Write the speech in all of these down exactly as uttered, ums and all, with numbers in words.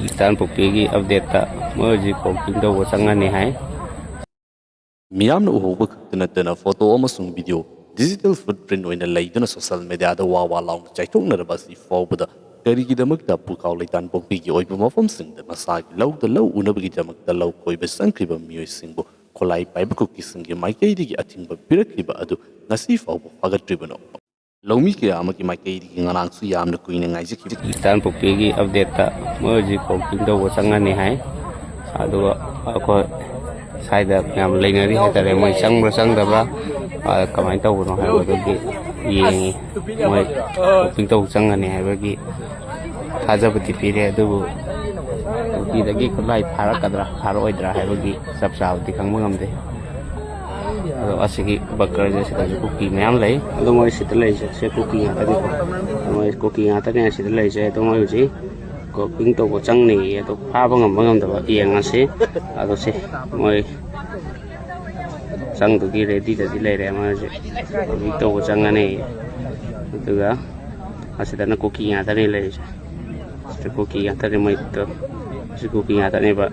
ꯂꯤꯇꯥꯟꯄꯣꯛꯄꯤꯒꯤ ꯑꯞꯗꯦꯠꯇ ꯃꯣꯏ ꯍꯧꯖꯤꯛ ꯀꯣꯝꯄꯤꯡ ꯇꯧꯕ ꯆꯪꯉꯅꯤ ꯍꯥꯏ꯫ ꯃꯤꯌꯥꯝꯅ ꯎꯍꯧꯕ ꯈꯛꯇ ꯅꯠꯇꯅ ꯐꯣꯇꯣ ꯑꯃꯁꯨꯡ ꯚꯤꯗꯤꯑꯣ digital footprint ꯑꯣꯏꯅ ꯂꯩꯗꯨꯅ social mediaꯗ ꯋꯥ ꯋꯥ ꯂꯥꯎꯅ ꯆꯥꯏꯊꯣꯛꯅꯔꯕ ꯑꯁꯤ ꯐꯥꯎꯕꯗ ꯀꯔꯤꯒꯤꯗꯃꯛꯇ ꯄꯨꯈꯥꯎ ꯂꯩꯇꯥꯟꯄꯣꯛꯄꯤꯒꯤ ꯑꯣꯏꯕ ꯃꯐꯝꯁꯤꯡꯗ ꯃꯁꯥꯒꯤ ꯂꯧꯗ ꯂꯧ ꯎꯅꯕꯒꯤꯗꯃꯛꯇ ꯂꯧ ꯈꯣꯏꯕ ꯆꯪꯈ꯭ꯔꯤꯕ ꯃꯤꯑꯣꯏꯁꯤꯡꯕꯨ ꯈꯨꯠꯂꯥꯏ ꯄꯥꯏꯕ ꯀꯨꯀꯤꯁꯤꯡꯒꯤ ꯃꯥꯏꯀꯩꯗꯒꯤ ꯑꯊꯤꯡꯕ ꯄꯤꯔꯛꯈꯤꯕ ꯑꯗꯨ ꯉꯁꯤ ꯐꯥꯎꯕ ꯐꯥꯒꯠꯇ꯭ꯔꯤꯕꯅꯣ? ꯂꯧꯃꯤ ꯀꯌꯥ ꯑꯃꯒꯤ ꯃꯥꯏꯀꯩꯗꯒꯤ ꯉꯔꯥꯡꯁꯨ ꯌꯥꯝꯅ ꯀꯨꯏꯅ ꯉꯥꯏꯖꯈꯤꯕ ꯂꯤꯇꯥꯟꯄꯣꯛꯄꯤꯒꯤ ꯑꯞꯗꯦꯠꯇ ꯃꯣꯏ ꯍꯧꯖꯤꯛ ꯀꯣꯝꯄꯤꯡ ꯇꯧꯕ ꯆꯪꯉꯅꯤ ꯍꯥꯏ꯫ ꯑꯗꯨꯒ ꯑꯩꯈꯣꯏ ꯁ꯭ꯋꯥꯏꯗ ꯌꯥꯝ ꯂꯩꯅꯔꯤ ꯍꯥꯏꯇꯥꯔꯦ, ꯃꯣꯏ ꯆꯪꯕ꯭ꯔꯥ ꯆꯪꯗꯕ꯭ꯔꯥ, ꯑ, ꯀꯃꯥꯏꯅ ꯇꯧꯕꯅꯣ ꯍꯥꯏꯕꯗꯨꯒꯤ ꯌꯦꯡꯉꯤ꯫ ꯃꯣꯏ ꯀꯣꯝꯄꯤꯡ ꯇꯧꯕ ꯆꯪꯉꯅꯤ ꯍꯥꯏꯕꯒꯤ ꯊꯥꯖꯕꯗꯤ ꯄꯤꯔꯦ, ꯑꯗꯨꯕꯨ ꯀꯨꯀꯤꯗꯒꯤ ꯈꯨꯠꯂꯥꯏ ꯐꯥꯔꯛꯀꯗ꯭ꯔꯥ ꯐꯥꯔꯛꯑꯣꯏꯗ꯭ꯔꯥ ꯍꯥꯏꯕꯒꯤ ꯆꯞ ꯆꯥꯕꯗꯤ ꯈꯪꯕ ꯉꯝꯗꯦ꯫ ꯑꯗꯣ ꯑꯁꯤꯒꯤ ꯕꯪꯀꯔꯁꯦ ꯁꯤꯗꯁꯨ ꯀꯨꯀꯤ ꯃꯌꯥꯝ ꯂꯩ꯫ ꯑꯗꯣ ꯃꯣꯏ ꯁꯤꯗ ꯂꯩꯔꯤꯁꯦ ꯁꯦ ꯀꯨꯀꯤ ꯉꯥꯛꯇꯅꯤꯀꯣ꯫ ꯃꯣꯏ ꯀꯨꯀꯤ ꯉꯥꯛꯇꯅꯦ ꯁꯤꯗ ꯂꯩꯔꯤꯁꯦ꯫ ꯑꯗꯣ ꯃꯣꯏ ꯍꯧꯖꯤꯛ ꯀꯣꯝꯄꯤꯡ ꯇꯧꯕ ꯆꯪꯅꯤꯌꯦ꯫ ꯑꯗꯣ ꯐꯥꯕ ꯉꯝꯕ ꯉꯝꯗꯕ ꯌꯦꯡꯉꯁꯤ꯫ ꯑꯗꯣ ꯁꯦ ꯃꯣꯏ ꯆꯪꯗꯨꯒꯤ ꯔꯦꯗꯤꯗꯗꯤ ꯂꯩꯔꯦ꯫ ꯃꯣꯏ ꯍꯧꯖꯤꯛ ꯀꯣꯝꯄꯤꯡ ꯇꯧꯕ ꯆꯪꯉꯅꯤ꯫ ꯑꯗꯨꯒ ꯑꯁꯤꯗꯅ ꯀꯨꯀꯤ ꯉꯥꯛꯇꯅꯦ ꯂꯩꯔꯤꯁꯦ꯫ ꯁꯤꯗ ꯀꯨꯀꯤ ꯉꯥꯛꯇꯅꯦ ꯃꯣꯏꯗꯣ꯫ ꯁꯤ ꯀꯨꯀꯤ ꯉꯥꯛꯇꯅꯦꯕ꯫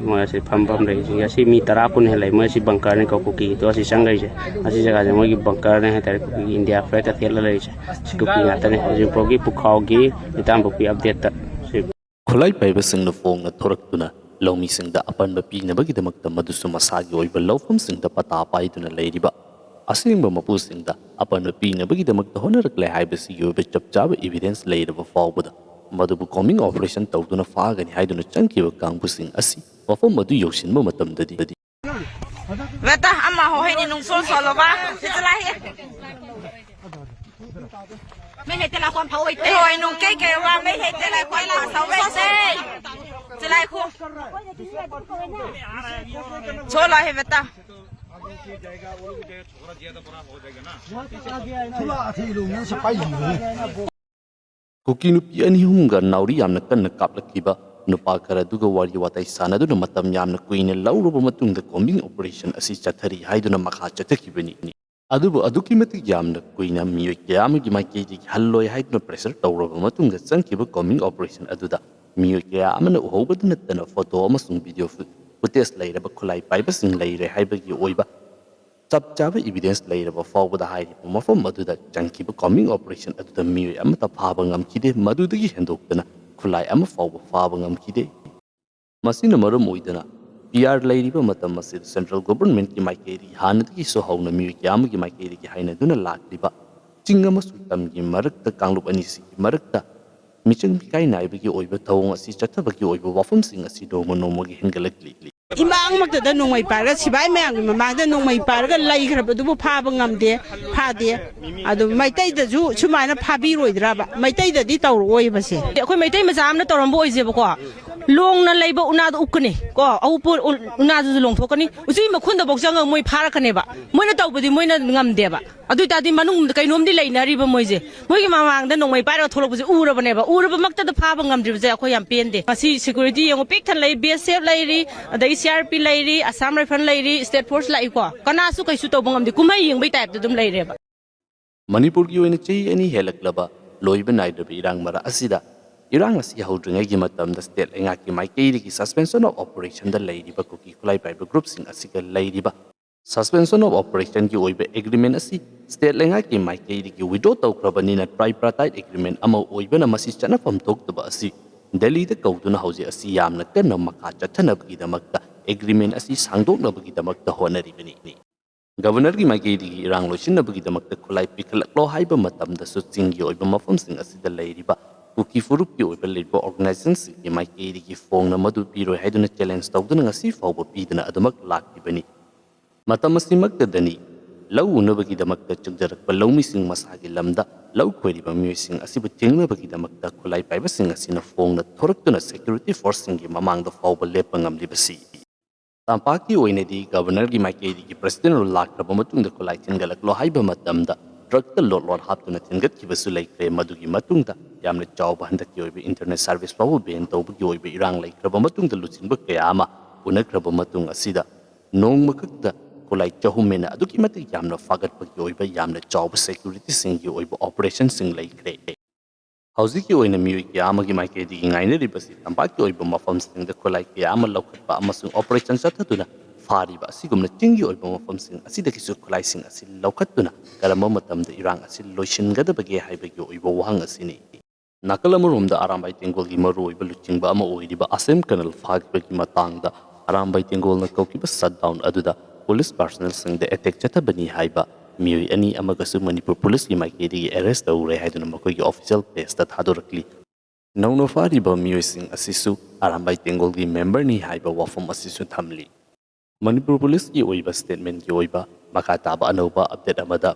ꯃꯣꯏ ꯑꯁꯤ ꯐꯝꯐꯝ ꯂꯩꯔꯤꯁꯤꯡꯁꯦ ꯑꯁꯤ ꯃꯤ ꯇꯔꯥ ꯀꯨꯟ ꯍꯦꯜꯂꯦ꯫ ꯃꯣꯏ ꯑꯁꯤ ꯕꯪꯀꯔꯅꯤꯀꯣ ꯀꯨꯀꯤꯒꯤꯗꯣ ꯑꯁꯤ ꯆꯪꯈꯩꯁꯦ꯫ ꯑꯁꯤ ꯖꯒꯥꯁꯦ ꯃꯣꯏꯒꯤ ꯕꯪꯀꯔꯅꯦ ꯍꯥꯏꯇꯥꯔꯦ꯫ ꯀꯨꯀꯤꯒꯤ ꯏꯟꯗꯤꯌꯥ ꯐ꯭ꯂꯦꯒ ꯊꯦꯠꯂ ꯂꯩꯔꯤꯁꯦ꯫ ꯁꯤ ꯀꯨꯀꯤ ꯉꯥꯛꯇꯅꯦ꯫ ꯍꯧꯖꯤꯛ ꯐꯥꯎꯒꯤ ꯄꯨꯈꯥꯎꯒꯤ ꯂꯤꯇꯥꯟꯄꯣꯛꯄꯤ ꯑꯞꯗꯦꯠꯇ ꯁꯤ꯫ ꯈꯨꯠꯂꯥꯏ ꯄꯥꯏꯕꯁꯤꯡꯅ ꯐꯣꯡꯅ ꯊꯣꯔꯛꯇꯨꯅ ꯂꯧꯃꯤꯁꯤꯡꯗ ꯑꯄꯟꯕ ꯄꯤꯅꯕꯒꯤꯗꯃꯛꯇ, ꯃꯗꯨꯁꯨ ꯃꯁꯥꯒꯤ ꯑꯣꯏꯕ ꯂꯧꯐꯝꯁꯤꯡꯗ ꯄꯇꯥ ꯄꯥꯏꯗꯨꯅ ꯂꯩꯔꯤꯕ ꯑꯁꯦꯡꯕ ꯃꯄꯨꯁꯤꯡꯗ ꯑꯄꯟꯕ ꯄꯤꯅꯕꯒꯤꯗꯃꯛꯇ ꯍꯣꯠꯅꯔꯛꯂꯦ ꯍꯥꯏꯕꯁꯤꯒꯤ ꯑꯣꯏꯕ ꯆꯞ ꯆꯥꯕ evidence ꯂꯩꯔꯕ ꯐꯥꯎꯕꯗ, ꯃꯗꯨꯕꯨ combing operation ꯇꯧꯗꯨꯅ ꯐꯥꯒꯅꯤ ꯍꯥꯏꯗꯨꯅ ꯆꯪꯈꯤꯕ ꯀꯥꯡꯕꯨꯁꯤꯡ ꯑꯁꯤ ꯃꯐꯝ ꯑꯗꯨ ꯌꯧꯁꯤꯟꯕ ꯃꯇꯝꯗꯗꯤ, ꯕꯦꯇꯥ, ꯑꯃ ꯍꯣ ꯍꯦꯅꯤ ꯅꯨꯡꯁꯣꯟ ꯁꯣꯜꯂꯣꯕ꯫ ꯁꯤ ꯆꯠꯂꯥ ꯍꯦ꯫ ꯃꯩ ꯍꯦ ꯇꯦꯂꯥ ꯀꯣꯟ ꯐꯥꯎ ꯍꯣꯏ ꯇꯦ꯫ ꯍꯣꯏ ꯅꯨꯡ ꯀꯩ ꯀꯩ ꯋꯥ ꯃꯩ ꯍꯦ ꯇꯦꯂꯥ ꯀꯣꯟ ꯐꯥꯎ ꯁꯧ ꯁꯦ꯫ ꯆꯂꯥꯏ ꯈꯨ꯫ ꯁꯣꯂꯥ ꯍꯦ ꯕꯦꯇꯥ꯫ ꯊꯨꯂꯥ ꯑꯊꯤ ꯂꯨ ꯅꯪ ꯁꯄꯥꯏ ꯂꯤꯕꯅꯤ꯫ ꯀꯨꯀꯤ ꯅꯨꯄꯤ ꯑꯅꯤ ꯑꯍꯨꯝꯒ ꯅꯥꯎꯔꯤ ꯌꯥꯝꯅ ꯀꯟꯅ ꯀꯥꯞꯂꯛꯈꯤꯕ ꯅꯨꯄꯥ ꯈꯔ ꯑꯗꯨꯒ ꯋꯥꯔꯤ ꯋꯥꯇꯥꯏ ꯁꯥꯟꯅꯗꯨꯅ ꯃꯇꯝ ꯌꯥꯝꯅ ꯀꯨꯏꯅ ꯂꯧꯔꯕ ꯃꯇꯨꯡꯗ combing operation ꯑꯁꯤ ꯆꯠꯊꯔꯤ ꯍꯥꯏꯗꯨꯅ ꯃꯈꯥ ꯆꯠꯊꯈꯤꯕꯅꯤ꯫ ꯑꯗꯨꯕꯨ ꯑꯗꯨꯛꯀꯤ ꯃꯇꯤꯛ ꯌꯥꯝꯅ ꯀꯨꯏꯅ ꯃꯤꯑꯣꯏ ꯀꯌꯥ ꯑꯃꯒꯤ ꯃꯥꯏꯀꯩꯗꯒꯤ ꯍꯜꯂꯣꯏ ꯍꯥꯏꯗꯨꯅ pressure ꯇꯧꯔꯕ ꯃꯇꯨꯡꯗ ꯆꯪꯈꯤꯕ combing operation ꯑꯗꯨꯗ ꯃꯤꯑꯣꯏ ꯀꯌꯥ ꯑꯃꯅ ꯎꯍꯧꯕꯗ ꯅꯠꯇꯅ ꯐꯣꯇꯣ ꯑꯃꯁꯨꯡ ꯚꯤꯗꯤꯑꯣ ꯐꯨ- ꯐꯨꯇꯦꯖ ꯂꯩꯔꯕ ꯈꯨꯠꯂꯥꯏ ꯄꯥꯏꯕꯁꯤꯡ ꯂꯩꯔꯦ ꯍꯥꯏꯕꯒꯤ ꯑꯣꯏꯕ ꯆꯞ ꯆꯥꯕ ꯏꯚꯤꯗꯦꯟꯁ ꯂꯩꯔꯕ ꯐꯥꯎꯕꯗ ꯍꯥꯏꯔꯤꯕ ꯃꯐꯝ ꯑꯗꯨꯗ ꯆꯪꯈꯤꯕ ꯀꯣꯝꯕꯤꯡ ꯑꯣꯄꯔꯦꯁꯟ ꯑꯗꯨꯗ ꯃꯤꯑꯣꯏ ꯑꯃꯠꯇ ꯐꯥꯕ ꯉꯝꯈꯤꯗꯦ꯫ ꯃꯗꯨꯗꯒꯤ ꯍꯦꯟꯗꯣꯛꯇꯅ ꯈꯨꯠꯂꯥꯏ ꯑꯃ ꯐꯥꯎꯕ ꯐꯥꯕ ꯉꯝꯈꯤꯗꯦ꯫ ꯃꯁꯤꯅ ꯃꯔꯝ ꯑꯣꯏꯗꯨꯅ ꯄꯤ ꯑꯥꯔ ꯂꯩꯔꯤꯕ ꯃꯇꯝ ꯑꯁꯤꯗ ꯁꯦꯟꯇ꯭ꯔꯦꯜ ꯒꯣꯚꯔꯟꯃꯦꯟꯠꯀꯤ ꯃꯥꯏꯀꯩꯗꯒꯤ ꯍꯥꯟꯅꯗꯒꯤꯁꯨ ꯍꯧꯅ ꯃꯤꯑꯣꯏ ꯀꯌꯥ ꯑꯃꯒꯤ ꯃꯥꯏꯀꯩꯗꯒꯤ ꯍꯥꯏꯅꯗꯨꯅ ꯂꯥꯛꯂꯤꯕ ꯆꯤꯡ ꯑꯃꯁꯨꯡ ꯇꯝꯒꯤ ꯃꯔꯛꯇ ꯀꯥꯡꯂꯨꯞ ꯑꯅꯤꯁꯤꯒꯤ ꯃꯔꯛꯇ ꯃꯤꯆꯪ ꯃꯤꯈꯥꯏ ꯅꯥꯏꯕꯒꯤ ꯑꯣꯏꯕ ꯊꯧꯑꯣꯡ ꯑꯁꯤ ꯆꯠꯊꯕꯒꯤ ꯑꯣꯏꯕ ꯋꯥꯐꯝꯁꯤꯡ ꯑꯁꯤ ꯅꯣꯡꯃ ꯅꯣꯡꯃꯒꯤ ꯍꯦꯟꯒꯠꯂꯛꯂꯤ꯫ ꯏꯃꯥꯡꯃꯛꯇꯗ ꯅꯣꯡꯃꯩ ꯄꯥꯏꯔꯒ, ꯁꯤꯕꯥꯏ ꯃꯌꯥꯝꯒꯤ ꯃꯃꯥꯡꯗ ꯅꯣꯡꯃꯩ ꯄꯥꯏꯔꯒ ꯂꯩꯈ꯭ꯔꯕꯗꯨꯕꯨ ꯐꯥꯕ ꯉꯝꯗꯦ, ꯐꯥꯗꯦ꯫ ꯑꯗꯨ ꯃꯩꯇꯩꯗꯁꯨ ꯁꯨꯃꯥꯏꯅ ꯐꯥꯕꯤꯔꯣꯏꯗ꯭ꯔꯕ? ꯃꯩꯇꯩꯗꯗꯤ ꯇꯧꯔꯛꯑꯣꯏꯕꯁꯦ꯫ ꯑꯩꯈꯣꯏ ꯃꯩꯇꯩ ꯃꯆꯥ ꯑꯃꯅ ꯇꯧꯔꯝꯕ ꯑꯣꯏꯖꯦꯕꯀꯣ, ꯂꯣꯡꯅ ꯂꯩꯕ ꯎꯅꯥꯗꯣ ꯎꯞꯀꯅꯤ ꯀꯣ, ꯑꯎꯞꯄ ꯎ- ꯎꯅꯥꯗꯨꯁꯨ ꯂꯣꯡꯊꯣꯛꯀꯅꯤ, ꯎꯆꯤ ꯃꯈꯨꯟꯗꯐꯧ ꯆꯪꯉꯒ ꯃꯣꯏ ꯐꯥꯔꯛꯀꯅꯦꯕ꯫ ꯃꯣꯏꯅ ꯇꯧꯕꯗꯤ ꯃꯣꯏꯅ ꯉꯝꯗꯦꯕ꯫ ꯑꯗꯨ ꯑꯣꯏꯇꯥꯔꯗꯤ ꯃꯅꯨꯡꯗ ꯀꯩꯅꯣꯝꯗꯤ ꯂꯩꯅꯔꯤꯕ ꯃꯣꯏꯁꯦ꯫ ꯃꯣꯏꯒꯤ ꯃꯃꯥꯡꯗ ꯅꯣꯡꯃꯩ ꯄꯥꯏꯔꯒ ꯊꯣꯛꯂꯛꯄꯁꯦ ꯎꯔꯕꯅꯦꯕ꯫ ꯎꯔꯕꯃꯛꯇꯗ ꯐꯥꯕ ꯉꯝꯗ꯭ꯔꯤꯕꯁꯦ ꯑꯩꯈꯣꯏ ꯌꯥꯝ ꯄꯦꯟꯗꯦ꯫ ꯉꯁꯤ ꯁꯦꯀ꯭ꯌꯨꯔꯤꯇꯤ ꯌꯦꯡꯉꯣ, ꯄꯤꯛ ꯊꯟꯅ ꯂꯩ, ꯕꯤ ꯑꯦꯁ ꯑꯦꯐ ꯂꯩꯔꯤ, ꯑꯗꯒꯤ ꯁꯤ ꯑꯥꯔ ꯄꯤ ꯂꯩꯔꯤ, ꯑꯁꯥꯝ ꯔꯥꯏꯐꯜ ꯂꯩꯔꯤ, ꯁ꯭ꯇꯦꯠ ꯐꯣꯔꯁ ꯂꯥꯛꯏꯀꯣ, ꯀꯅꯥꯁꯨ ꯀꯩꯁꯨ ꯇꯧꯕ ꯉꯝꯗꯦ꯫ ꯀꯨꯝꯍꯩ ꯌꯦꯡꯕꯩ ꯇꯥꯏꯞꯇ ꯑꯗꯨꯝ ꯂꯩꯔꯦꯕ꯫ ꯃꯅꯤꯄꯨꯔꯒꯤ ꯑꯣꯏꯅ ꯆꯍꯤ ꯑꯅꯤ ꯍꯦꯜꯂꯛꯂꯕ ꯂꯣꯏꯕ ꯅꯥꯏꯗ꯭ꯔꯕ ꯏꯔꯥꯡ ꯃꯔꯛ ꯑꯁꯤꯗ, ꯏꯔꯥꯡ ꯑꯁꯤ ꯍꯧꯗ꯭ꯔꯤꯉꯩꯒꯤ ꯃꯇꯝꯗ ꯁ꯭ꯇꯦꯠ ꯂꯩꯉꯥꯛꯀꯤ ꯃꯥꯏꯀꯩꯗꯒꯤ ꯁꯁꯄꯦꯟꯁꯟ ꯑꯣꯐ ꯑꯣꯄꯔꯦꯁꯟꯗ ꯂꯩꯔꯤꯕ ꯀꯨꯀꯤ ꯈꯨꯠꯂꯥꯏ ꯄꯥꯏꯕ ꯒ꯭ꯔꯨꯞꯁꯤꯡ ꯑꯁꯤꯒ ꯂꯩꯔꯤꯕ ꯁꯁꯄꯦꯟꯁꯟ ꯑꯣꯐ ꯑꯣꯄꯔꯦꯁꯟꯒꯤ ꯑꯣꯏꯕ ꯑꯦꯒ꯭ꯔꯤꯃꯦꯟ ꯑꯁꯤ ꯁ꯭ꯇꯦꯠ ꯂꯩꯉꯥꯛꯀꯤ ꯃꯥꯏꯀꯩꯗꯒꯤ ꯋꯤꯗ꯭ꯔꯣ ꯇꯧꯈ꯭ꯔꯕꯅꯤꯅ, ꯇ꯭ꯔꯥꯏꯄ꯭ꯔꯥꯇꯥꯏꯠ ꯑꯦꯒ꯭ꯔꯤꯃꯦꯟ ꯑꯃ ꯑꯣꯏꯕꯅ ꯃꯁꯤ ꯆꯠꯅꯐꯝ ꯊꯣꯛꯇꯕ ꯑꯁꯤ ꯗꯦꯜꯂꯤꯗ ꯀꯧꯗꯨꯅ ꯍꯧꯖꯤꯛ ꯑꯁꯤ ꯌꯥꯝꯅ ꯀꯟꯅ ꯃꯈꯥ ꯆꯠꯊꯅꯕꯒꯤꯗꯃꯛꯇ, ꯑꯦꯒ꯭ꯔꯤꯃꯦꯟ ꯑꯁꯤ ꯁꯥꯡꯗꯣꯛꯅꯕꯒꯤꯗꯃꯛꯇ ꯍꯣꯠꯅꯔꯤꯕꯅꯤ꯫ ꯒꯕꯔꯅꯔꯒꯤ ꯃꯥꯏꯀꯩꯗꯒꯤ ꯏꯔꯥꯡ ꯂꯣꯏꯁꯤꯟꯅꯕꯒꯤꯗꯃꯛꯇ ꯈꯨꯠꯂꯥꯏ ꯄꯤꯈꯠꯂꯛꯂꯣ ꯍꯥꯏꯕ ꯃꯇꯝꯗꯁꯨ ꯆꯤꯡꯒꯤ ꯑꯣꯏꯕ ꯃꯐꯝꯁꯤꯡ ꯑꯁꯤꯗ ꯂꯩꯔꯤꯕ ꯀꯨꯀꯤ ꯐꯨꯔꯨꯞꯀꯤ ꯑꯣꯏꯕ ꯂꯩꯔꯤꯕ ꯑꯣꯔꯒꯅꯥꯏꯖꯦꯁꯟꯁꯤꯡꯒꯤ ꯃꯥꯏꯀꯩꯗꯒꯤ ꯐꯣꯡꯅ ꯃꯗꯨ ꯄꯤꯔꯣꯏ ꯍꯥꯏꯗꯨꯅ ꯆꯦꯂꯦꯟꯖ ꯇꯧꯗꯨꯅ ꯉꯁꯤ ꯐꯥꯎꯕ ꯄꯤꯗꯅ ꯑꯗꯨꯃꯛ ꯂꯥꯛꯂꯤꯕꯅꯤ꯫ ꯃꯇꯝ ꯑꯁꯤꯃꯛꯇꯗꯅꯤ ꯂꯧ ꯎꯅꯕꯒꯤꯗꯃꯛꯇ ꯆꯪꯖꯔꯛꯄ ꯂꯧꯃꯤꯁꯤꯡ ꯃꯁꯥꯒꯤ ꯂꯝꯗ ꯂꯧ ꯈꯣꯏꯔꯤꯕ ꯃꯤꯑꯣꯏꯁꯤꯡ ꯑꯁꯤꯕꯨ ꯊꯤꯡꯅꯕꯒꯤꯗꯃꯛꯇ ꯈꯨꯠꯂꯥꯏ ꯄꯥꯏꯕꯁꯤꯡ ꯑꯁꯤꯅ ꯐꯣꯡꯅ ꯊꯣꯔꯛꯇꯨꯅ ꯁꯦꯀ꯭ꯌꯨꯔꯤꯇꯤ ꯐꯣꯔꯁꯁꯤꯡꯒꯤ ꯃꯃꯥꯡꯗ ꯐꯥꯎꯕ ꯂꯦꯞꯄ ꯉꯝꯂꯤꯕꯁꯤ꯫ ꯇꯝꯄꯥꯛꯀꯤ ꯑꯣꯏꯅꯗꯤ ꯒꯕꯔꯅꯔꯒꯤ ꯃꯥꯏꯀꯩꯗꯒꯤ ꯄ꯭ꯔꯁꯤꯗꯦꯟ ꯔꯨꯜ ꯂꯥꯛꯈ꯭ꯔꯕ ꯃꯇꯨꯡꯗ ꯈꯨꯠꯂꯥꯏ ꯊꯤꯟꯒꯠꯂꯛꯂꯣ ꯍꯥꯏꯕ ꯃꯇꯝꯗ ꯇ꯭ꯔꯛꯇ ꯂꯣꯠ ꯂꯣꯠ ꯍꯥꯞꯇꯨꯅ ꯊꯤꯟꯒꯠꯈꯤꯕꯁꯨ ꯂꯩꯈ꯭ꯔꯦ꯫ ꯃꯗꯨꯒꯤ ꯃꯇꯨꯡꯗ ꯌꯥꯝꯅ ꯆꯥꯎꯕ ꯍꯟꯗꯛꯀꯤ ꯑꯣꯏꯕ ꯏꯟꯇꯔꯅꯦꯠ ꯁꯥꯔꯚꯤꯁ ꯐꯥꯎꯕ ꯕꯦꯟ ꯇꯧꯕꯒꯤ ꯑꯣꯏꯕ ꯏꯔꯥꯡ ꯂꯩꯈ꯭ꯔꯕ ꯃꯇꯨꯡꯗ ꯂꯨꯆꯤꯡꯕ ꯀꯌꯥ ꯑꯃ ꯎꯅꯈ꯭ꯔꯕ ꯃꯇꯨꯡ ꯑꯁꯤꯗ ꯅꯣꯡꯃ ꯈꯛꯇ ꯈꯨꯠꯂꯥꯏ ꯆꯍꯨꯝ ꯍꯦꯟꯅ ꯑꯗꯨꯛꯀꯤ ꯃꯇꯤꯛ ꯌꯥꯝꯅ ꯐꯥꯒꯠꯄꯒꯤ ꯑꯣꯏꯕ ꯌꯥꯝꯅ ꯆꯥꯎꯕ ꯁꯦꯀ꯭ꯌꯨꯔꯤꯇꯤꯁꯤꯡꯒꯤ ꯑꯣꯏꯕ ꯑꯣꯄꯔꯦꯁꯟꯁꯤꯡ ꯂꯩꯈ꯭ꯔꯦ꯫ ꯍꯧꯖꯤꯛꯀꯤ ꯑꯣꯏꯅ ꯃꯤꯑꯣꯏ ꯀꯌꯥ ꯑꯃꯒꯤ ꯃꯥꯏꯀꯩꯗꯒꯤ ꯉꯥꯏꯅꯔꯤꯕꯁꯤ ꯇꯝꯄꯥꯛꯀꯤ ꯑꯣꯏꯕ ꯃꯐꯝꯁꯤꯡꯗ ꯈꯨꯠꯂꯥꯏ ꯀꯌꯥ ꯑꯃ ꯂꯧꯈꯠꯄ ꯑꯃꯁꯨꯡ operation ꯆꯠꯊꯗꯨꯅ ꯐꯥꯔꯤꯕ ꯑꯁꯤꯒꯨꯝꯅ ꯆꯤꯡꯒꯤ ꯑꯣꯏꯕ ꯃꯐꯝꯁꯤꯡ ꯑꯁꯤꯗꯒꯤꯁꯨ ꯈꯨꯠꯂꯥꯏꯁꯤꯡ ꯑꯁꯤ ꯂꯧꯈꯠꯇꯨꯅ ꯀꯔꯝꯕ ꯃꯇꯝꯗ ꯏꯔꯥꯡ ꯑꯁꯤ ꯂꯣꯏꯁꯤꯟꯒꯗꯕꯒꯦ ꯍꯥꯏꯕꯒꯤ ꯑꯣꯏꯕ ꯋꯥꯍꯪ ꯑꯁꯤꯅꯤ꯫ ꯅꯥꯀꯜ ꯑꯃꯔꯣꯝꯗ ꯑꯔꯥꯝꯕꯥꯏ ꯇꯦꯡꯒꯣꯜꯒꯤ ꯃꯔꯨꯑꯣꯏꯕ ꯂꯨꯆꯤꯡꯕ ꯑꯃ ꯑꯣꯏꯔꯤꯕ ꯑꯁꯦꯝ ꯀꯔꯅꯜ ꯐꯥꯈꯤꯕꯒꯤ ꯃꯇꯥꯡꯗ ꯑꯔꯥꯝꯕꯥꯏ ꯇꯦꯡꯒꯣꯜꯅ ꯀꯧꯈꯤꯕ shutdown ꯑꯗꯨꯗ ꯄꯨꯂꯤꯁ personnelꯁꯤꯡꯗ attack ꯆꯠꯊꯕꯅꯤ ꯍꯥꯏꯕ ꯃꯤꯑꯣꯏ ꯑꯅꯤ ꯑꯃꯒꯁꯨ ꯃꯅꯤꯄꯨꯔ ꯄꯨꯂꯤꯁꯀꯤ ꯃꯥꯏꯀꯩꯗꯒꯤ arrest ꯇꯧꯔꯦ ꯍꯥꯏꯗꯨꯅ ꯃꯈꯣꯏꯒꯤ official pageꯇ ꯊꯥꯗꯣꯔꯛꯂꯤ꯫ ꯅꯧꯅ ꯐꯥꯔꯤꯕ ꯃꯤꯑꯣꯏꯁꯤꯡ ꯑꯁꯤꯁꯨ ꯑꯔꯥꯝꯕꯥꯏ ꯇꯦꯡꯒꯣꯜꯒꯤ memberꯅꯤ ꯍꯥꯏꯕ ꯋꯥꯐꯝ ꯑꯁꯤꯁꯨ ꯊꯝꯂꯤ꯫ ꯃꯅꯤꯄꯨꯔ ꯄꯨꯂꯤꯁꯀꯤ ꯑꯣꯏꯕ statementꯀꯤ ꯑꯣꯏꯕ ꯃꯈꯥ ꯇꯥꯕ ꯑꯅꯧꯕ update ꯑꯃꯗ,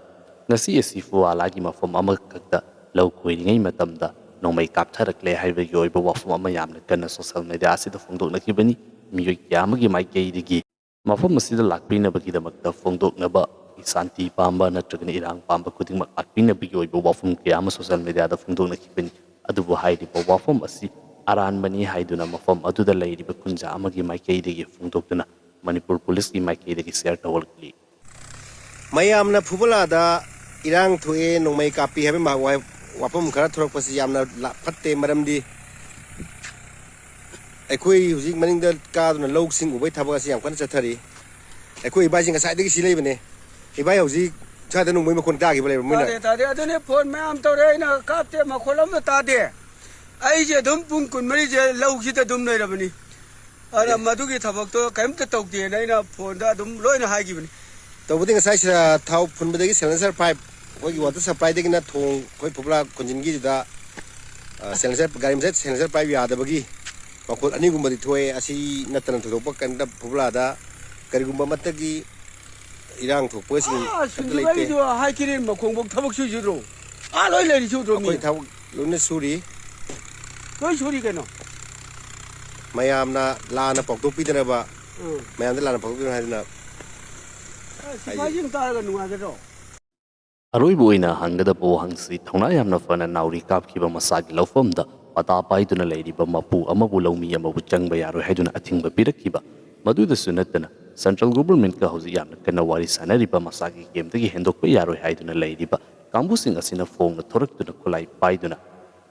ꯉꯁꯤ ꯑꯁꯤ ꯐꯨꯋꯥꯂꯥꯒꯤ ꯃꯐꯝ ꯑꯃꯈꯛꯇ ꯂꯧ ꯈꯣꯏꯔꯤꯉꯩ ꯃꯇꯝꯗ ꯅꯣꯡꯃꯩ ꯀꯥꯞꯊꯔꯛꯂꯦ ꯍꯥꯏꯕꯒꯤ ꯑꯣꯏꯕ ꯋꯥꯐꯝ ꯑꯃ ꯌꯥꯝꯅ ꯀꯟꯅ social media ꯑꯁꯤꯗ ꯐꯣꯡꯗꯣꯛꯅꯈꯤꯕꯅꯤ꯫ ꯃꯤꯑꯣꯏ ꯀꯌꯥ ꯑꯃꯒꯤ ꯃꯥꯏꯀꯩꯗꯒꯤ ꯃꯐꯝ ꯑꯁꯤꯗ ꯂꯥꯛꯄꯤꯅꯕꯒꯤꯗꯃꯛꯇ ꯐꯣꯡꯗꯣꯛꯅꯕ, ꯁꯥꯟꯇꯤ ꯄꯥꯝꯕ ꯅꯠꯇ꯭ꯔꯒꯅ ꯏꯔꯥꯡ ꯄꯥꯝꯕ ꯈꯨꯗꯤꯡꯃꯛ ꯂꯥꯛꯄꯤꯅꯕꯒꯤ ꯑꯣꯏꯕ ꯋꯥꯐꯝ ꯀꯌꯥ ꯑꯃ social mediaꯗ ꯐꯣꯡꯗꯣꯛꯅꯈꯤꯕꯅꯤ꯫ ꯑꯗꯨꯕꯨ ꯍꯥꯏꯔꯤꯕ ꯋꯥꯐꯝ ꯑꯁꯤ ꯑꯔꯥꯟꯕꯅꯤ ꯍꯥꯏꯗꯨꯅ ꯃꯐꯝ ꯑꯗꯨꯗ ꯂꯩꯔꯤꯕ ꯈꯨꯟꯖꯥ ꯑꯃꯒꯤ ꯃꯥꯏꯀꯩꯗꯒꯤ ꯐꯣꯡꯗꯣꯛꯇꯨꯅ ꯃꯅꯤꯄꯨꯔ ꯄꯨꯂꯤꯁꯀꯤ ꯃꯥꯏꯀꯩꯗꯒꯤ share ꯇꯧꯔꯛꯂꯤ꯫ ꯃꯌꯥꯝꯅ ꯐꯨꯕꯂꯥꯗ ꯏꯔꯥꯡ ꯊꯣꯛꯑꯦ, ꯅꯣꯡꯃꯩ ꯀꯥꯞꯄꯤ ꯍꯥꯏꯕ ꯃꯍꯥꯛ ꯋꯥꯍꯩ-, ꯋꯥꯐꯝ ꯈꯔ ꯊꯣꯔꯛꯄꯁꯤ ꯌꯥꯝꯅ ꯂꯥ-, ꯐꯠꯇꯦ꯫ ꯃꯔꯝꯗꯤ ꯑꯩꯈꯣꯏ ꯍꯧꯖꯤꯛ ꯃꯅꯤꯡꯗ ꯀꯥꯗꯨꯅ ꯂꯧꯁꯤꯡ ꯎꯕꯒꯤ ꯊꯕꯛ ꯑꯁꯤ ꯌꯥꯝ ꯀꯟꯅ ꯆꯠꯊꯔꯤ꯫ ꯑꯩꯈꯣꯏ ꯏꯕꯥꯏꯁꯤ ꯉꯁꯥꯏꯗꯒꯤ ꯁꯤ ꯂꯩꯕꯅꯦ꯫ ꯏꯕꯥꯏ ꯍꯧꯖꯤꯛ ꯁ꯭ꯋꯥꯏꯗ ꯅꯣꯡꯃꯩ ꯃꯈꯣꯟ ꯇꯥꯈꯤꯕ ꯂꯩꯕ꯭ꯔꯥ? ꯃꯣꯏꯅ ꯇꯥꯗꯦ, ꯇꯥꯗꯦ꯫ ꯑꯗꯨꯅꯦ ꯐꯣꯟ ꯃꯌꯥꯝ ꯇꯧꯔꯦ, ꯑꯩꯅ ꯀꯥꯞꯇꯦ, ꯃꯈꯣꯟ ꯑꯃ ꯇꯥꯗꯦ꯫ ꯑꯩꯁꯦ ꯑꯗꯨꯝ ꯄꯨꯡ ꯀꯨꯟꯃꯔꯤꯁꯦ ꯂꯧꯁꯤꯗ ꯑꯗꯨꯝ ꯂꯩꯔꯕꯅꯤ꯫ ꯑꯗ ꯑꯦ꯫ ꯃꯗꯨꯒꯤ ꯊꯕꯛꯇꯣ ꯀꯔꯤꯝꯇ ꯇꯧꯗꯦꯅ ꯑꯩꯅ ꯐꯣꯟꯗ ꯑꯗꯨꯝ ꯂꯣꯏꯅ ꯍꯥꯏꯈꯤꯕꯅꯤ꯫ ꯇꯧꯕꯗꯤ ꯉꯁꯥꯏ ꯁꯤꯗ ꯊꯥꯎ ꯐꯨꯟꯕꯗꯒꯤ silencer pipe, ꯑꯩꯈꯣꯏꯒꯤ water supplyꯗꯒꯤꯅ ꯊꯣꯡ, ꯑꯩꯈꯣꯏ ꯐꯨꯕꯂꯥ ꯀꯣꯟꯖꯤꯟꯒꯤꯗꯨꯗ, ꯑ, silencer, ꯒꯥꯔꯤ ꯃꯆꯥ silencer pipe ꯌꯥꯗꯕꯒꯤ ꯃꯈꯣꯜ ꯑꯅꯤꯒꯨꯝꯕꯗꯤ ꯊꯣꯛꯑꯦ꯫ ꯑꯁꯤ ꯅꯠꯇꯅ ꯊꯣꯏꯗꯣꯛꯄ ꯀꯔꯤꯝꯇ ꯐꯨꯕꯂꯥꯗ ꯀꯔꯤꯒꯨꯝꯕ ꯑꯃꯠꯇꯒꯤ ꯏꯔꯥꯡ ꯊꯣꯛꯄꯁꯤꯡ ꯑꯥ, ꯑꯝꯇ ꯂꯩꯇꯦ꯫ ꯁꯨꯟꯖꯤꯕꯒꯤꯁꯨ ꯍꯥꯏ ꯀꯤꯔꯦꯟ ꯃꯈꯣꯡꯐꯧ ꯊꯕꯛ ꯁꯨꯏꯁꯤꯗ꯭ꯔꯣ? ꯑꯥ, ꯂꯣꯏ ꯂꯩꯔꯤꯁꯤ ꯎꯗ꯭ꯔꯣ ꯃꯤ? ꯑꯩꯈꯣꯏ ꯊꯕꯛ ꯂꯣꯏꯅ ꯁꯨꯔꯤ꯫ ꯂꯣꯏ ꯁꯨꯔꯤ ꯀꯩꯅꯣ? ꯃꯌꯥꯝꯅ ꯂꯥꯟꯅ ꯄꯥꯎꯊꯣꯛꯄꯤꯗꯅꯕ, ꯎꯝ꯫ ꯃꯌꯥꯝꯗ ꯂꯥꯟꯅ ꯄꯥꯎꯊꯣꯛꯄꯤꯗꯅꯕ ꯍꯥꯏꯗꯅ ꯑꯥ, ꯁꯤꯐꯥꯏꯁꯤꯡ ꯇꯥꯔꯒ ꯅꯨꯡꯉꯥꯏꯒꯗ꯭ꯔꯣ? ꯑꯔꯣꯏꯕ ꯑꯣꯏꯅ ꯍꯪꯒꯗꯕ ꯋꯥꯍꯪꯁꯤ, ꯊꯧꯅꯥ ꯌꯥꯝꯅ ꯐꯅ ꯅꯥꯎꯔꯤ ꯀꯥꯞꯈꯤꯕ ꯃꯁꯥꯒꯤ ꯂꯧꯐꯝꯗ ꯄꯇꯥ ꯄꯥꯏꯗꯨꯅ ꯂꯩꯔꯤꯕ ꯃꯄꯨ ꯑꯃꯕꯨ ꯂꯧꯃꯤ ꯑꯃꯕꯨ ꯆꯪꯕ ꯌꯥꯔꯣꯏ ꯍꯥꯏꯗꯨꯅ ꯑꯊꯤꯡꯕ ꯄꯤꯔꯛꯈꯤꯕ, ꯃꯗꯨꯗꯁꯨ ꯅꯠꯇꯅ central governmentꯀ ꯍꯧꯖꯤꯛ ꯌꯥꯝꯅ ꯀꯟꯅ ꯋꯥꯔꯤ ꯁꯥꯅꯔꯤꯕ, ꯃꯁꯥꯒꯤ campꯇꯒꯤ ꯍꯦꯟꯗꯣꯛꯄ ꯌꯥꯔꯣꯏ ꯍꯥꯏꯗꯨꯅ ꯂꯩꯔꯤꯕ ꯀꯥꯡꯕꯨꯁꯤꯡ ꯑꯁꯤꯅ ꯐꯣꯡꯅ ꯊꯣꯔꯛꯇꯨꯅ ꯈꯨꯠꯂꯥꯏ ꯄꯥꯏꯗꯨꯅ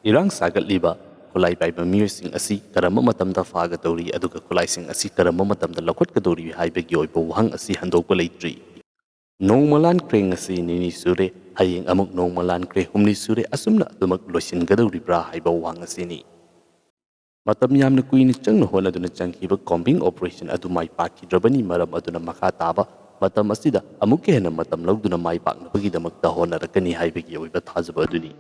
ꯏꯔꯥꯡ ꯁꯥꯒꯠꯂꯤꯕ ꯈꯨꯠꯂꯥꯏ ꯄꯥꯏꯕ ꯃꯤꯑꯣꯏꯁꯤꯡ ꯑꯁꯤ ꯀꯔꯝꯕ ꯃꯇꯝꯗ ꯐꯥꯒꯗꯧꯔꯤ, ꯑꯗꯨꯒ ꯈꯨꯠꯂꯥꯏꯁꯤꯡ ꯑꯁꯤ ꯀꯔꯝꯕ ꯃꯇꯝꯗ ꯂꯧꯈꯠꯀꯗꯧꯔꯤ ꯍꯥꯏꯕꯒꯤ ꯑꯣꯏꯕ ꯋꯥꯍꯪ ꯑꯁꯤ ꯍꯟꯗꯣꯛꯄ ꯂꯩꯇ꯭ꯔꯤ꯫ ꯅꯣꯡꯃ ꯂꯥꯟꯈ꯭ꯔꯦ, ꯉꯁꯤ ꯅꯤꯅꯤ ꯁꯨꯔꯦ, ꯍꯌꯦꯡ ꯑꯃꯨꯛ ꯅꯣꯡꯃ ꯂꯥꯟꯈ꯭ꯔꯦ, ꯍꯨꯝꯅꯤ ꯁꯨꯔꯦ, ꯑꯁꯨꯝꯅ ꯑꯗꯨꯃꯛ ꯂꯣꯏꯁꯤꯟꯒꯗꯧꯔꯤꯕ꯭ꯔꯥ ꯍꯥꯏꯕ ꯋꯥꯍꯪ ꯑꯁꯤꯅꯤ꯫ ꯃꯇꯝ ꯌꯥꯝꯅ ꯀꯨꯏꯅ ꯆꯪꯅ ꯍꯣꯠꯅꯗꯨꯅ ꯆꯪꯈꯤꯕ combing operation ꯑꯗꯨ ꯃꯥꯏ ꯄꯥꯛꯈꯤꯗ꯭ꯔꯕꯅꯤ꯫ ꯃꯔꯝ ꯑꯗꯨꯅ ꯃꯈꯥ ꯇꯥꯕ ꯃꯇꯝ ꯑꯁꯤꯗ ꯑꯃꯨꯛꯀ ꯍꯦꯟꯅ ꯃꯇꯝ ꯂꯧꯗꯨꯅ ꯃꯥꯏ ꯄꯥꯛꯅꯕꯒꯤꯗꯃꯛꯇ ꯍꯣꯠꯅꯔꯛꯀꯅꯤ ꯍꯥꯏꯕꯒꯤ ꯑꯣꯏꯕ ꯊꯥꯖꯕ ꯑꯗꯨꯅꯤ꯫